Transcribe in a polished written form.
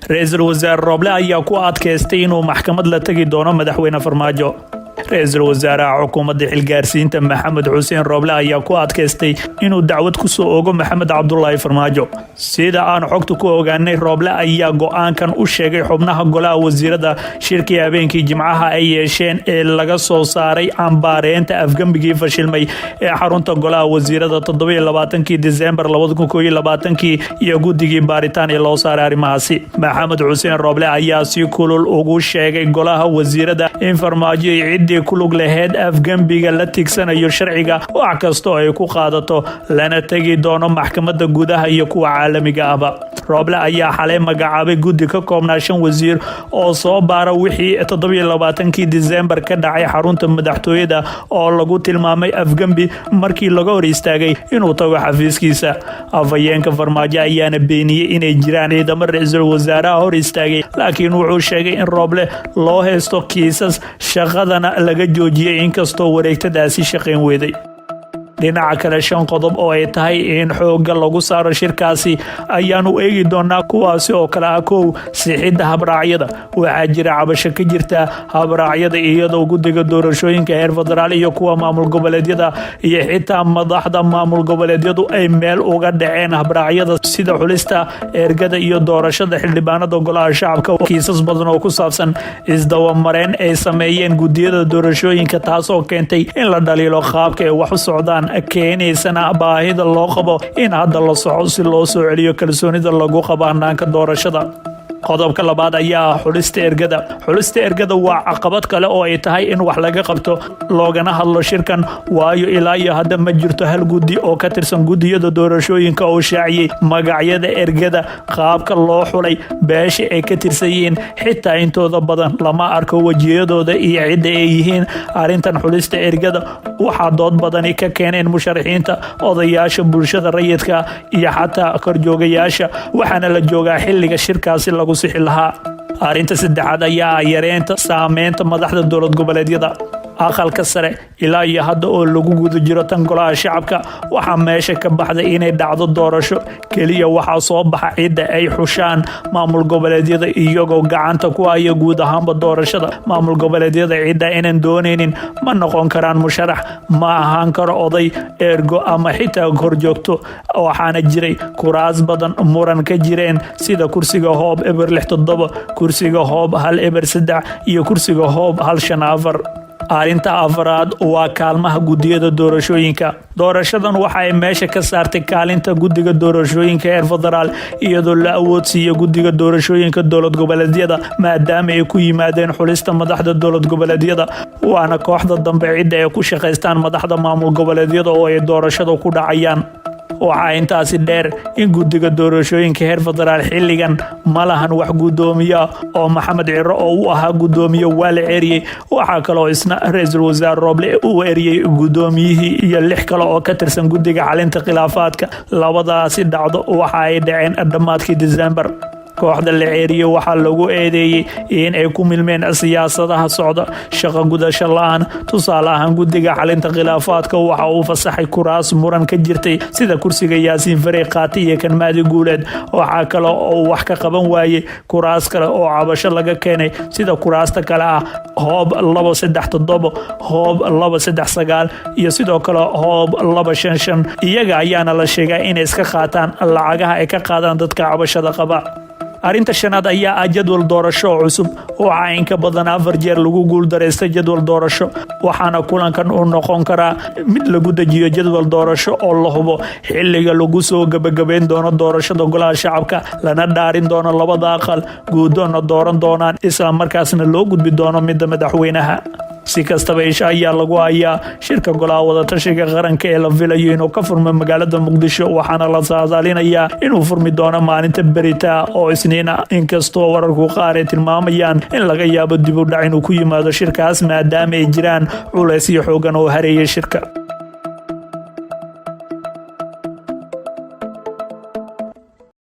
Ra-iisul Wasaare Rooble ayaa ku adkaystay inuu maxkamad la tegi doono Madaxweyne Farmaajo. Ra-iisul Wasaaraha xukuumadda xilgaarsiinta Maxamed Xuseen Rooble ayaa ku adkaystay inuu dacwad ku soo ogo Maxamed Cabdulaahi Farmaajo. Sida aan xogta ku ogaanay, Rooble ayaa go-aankan u sheegay xubnaha golaha wasiirada shirkii habeenkii Jimcaha ay yeesheen ee laga soo saaray cambaareynta afgembigii fashilmay ee xarunta golaha wasiirada 27-kii Disembar 2021-kii iyo guddigii baaritaan ee loo saaray arrimahaasi. Maxamed Xuseen Rooble ayaa si kulul ugu sheegay golaha wasiirada in Farmaajo iyo ciddii ku lug laheyd afgembiga la tigsanayo sharciga, wax kastoo ay ku qaadato, lana tegi doono maxkamadda gudaha iyo kuwa caalamiga ahba. Rooble ayaa xalay magacaabay guddi ka koobnaa shan wasiir oo soo baara wixii 27-kii Disembar ka dhacay xarunta madaxtooyada oo lagu tilmaamay afgembi markii laga hor istaagay inuu tago xafiiskiisa. Afhayeenka Farmaajo ayaana beeniyey inay jiraan ciidamo ra-iisul wasaaraha hor istaagay, laakiin wuxuu sheegay in Rooble loo haysto kiisas, shaqadana laga joojiyey, inkastoo wareegtadaasi shaqayn weyday. Dhinaca kale, shan qodob oo ay tahay in xoogga lagu saaro shirkaasi ayaanu eegi doonaa, kuwaasi oo kale ah: kow, sixidda habraacyada. Waxaa jira cabasho ka jirta habraacyada, iyadoo guddiga doorashooyinka heer federaal iyo kuwa maamul goboleedyada iyo xitaa madaxda maamul goboleedyadu ay meel uga dhaceen habraacyada, sida xulista ergada iyo doorashada xildhibaanada golaha shacabka. Kiisas badan oo ku saabsan isdabamareen ay sameeyeen guddiyada doorashooyinka, taasoo keentay in la dhaliilo qaabka ay wax u socdaan, keenaysana baahida loo qabo in hadda la soco si loo soo celiyo kalsoonida lagu qabo hanaanka doorashada. Qodobka labaad ayaa ah xulista ergada. Xulista ergada waa caqabad kale oo ay tahay in wax laga qabto loogana hadlo shirkan, waayo ilaa iyo hadda ma jirto hal guddi oo ka tirsan guddiyada doorashooyinka oo shaaciyey magacyada ergada, qaabka loo xulay, beesha ay ka tirsan yihiin. Xitaa intooda badan lama arko wejiyadooda iyo cidda ay yihiin. Arrintan xulista ergada waxaa dood badani ka keeneen musharaxiinta, odayaasha, bulshada rayidka iyo xataa korjoogayaasha, waxaana la joogaa xilliga shirkaasi lagu sixi lahaa. Arrinta saddexaad ayaa ah yareynta saameynta madaxda dowlad goboleedyada. Aqalka Sare ilaa iyo hadda oo lagu guda jiro tan golaha shacabka, waxaa meesha ka baxday inay dhacdo doorasho. Keliya waxaa soo baxa cidda ay xushaan maamul goboleedyada, iyagoo gacanta ku haya guud ahaanba doorashada. Maamul goboleedyada cidda inaan doonaynin ma noqon karaan musharax, ma ahaan karo oday, ergo ama xitaa horjoogto. Waxaana jiray kuraas badan muran ka jireen, sida kursiga hoob 067, kursiga hoob 103 iyo kursiga hoob 154. Arrinta afraad waa kaalmaha guddiyada doorashooyinka. Doorashadan waxa ay meesha ka saartay kaalinta guddiga doorashooyinka heer federaal, iyadoo la awoodsiiya guddiga doorashooyinka dowlad goboleedyada, maadaama ay ku yimaadeen xulista madaxda dowlad goboleedyada. Waana kooxda dambe cidda ay ku shaqaystaan madaxda maamul goboleedyada oo ay doorashada ku dhacayaan. Waxaa intaasi dheer in guddiga doorashooyinka heer federaal xilligan ma lahan wax guddoomiya, oo Maxamed Ciro oo u ahaa guddoomiye waa la eriyey. Waxaa kaloo isna Ra-iisul Wasaare Rooble uu eriyey guddoomiyihii iyo lix kale oo ka tirsan guddiga xalinta khilaafaadka. Labadaasi dhacdo waxa ay dhaceen dhammaadkii Disembar. Kooxda la ceeriyey waxaa lagu eedeeyey in ay ku milmeen siyaasadaha socda, shaqo gudasho la-aan. Tusaale ahaan, guddiga xalinta khilaafaadka waxa uu fasaxay kuraas muran ka jirtay, sida kursiga Yaasiin Farey Qaati iyo kan Maadi Guuleed. Waxaa kale oo wax ka qaban waayey kuraas kale oo cabasho laga keenay, sida kuraasta kale ah hoob 237, hoob 239 iyo sidoo kale hoob 255. Iyaga ayaana la sheegaa inay iska qaataan lacagaha ay ka qaadaan dadka cabashada qaba. Arrinta shanaad ayaa ah jadwal doorasho oo cusub. Waxaa in ka badan afar jeer lagu guuldaraystay jadwal doorasho, waxaana kulankan uu noqon karaa mid lagu dejiyo jadwal doorasho oo la hubo xilliga lagu soo gebagabeyn doono doorashada golaha shacabka, lana dhaarin doono labada aqal, guudoonna dooran doonaan, isla markaasna loo gudbi doono midda madaxweynaha. Si kastaba, isha ayaa lagu hayaa shirka golaha wadatashiga qaranka ee la filayo inuu ka furmo magaalada Muqdisho, waxaana la saadaalinayaa inuu furmi doono maalinta berita oo Isniina, inkastoo wararku qaar ay tilmaamayaan in laga yaabo dib u dhac inuu ku yimaado shirkaas, maadaama ay jiraan culays iyo xoogan oo hareeyay shirka.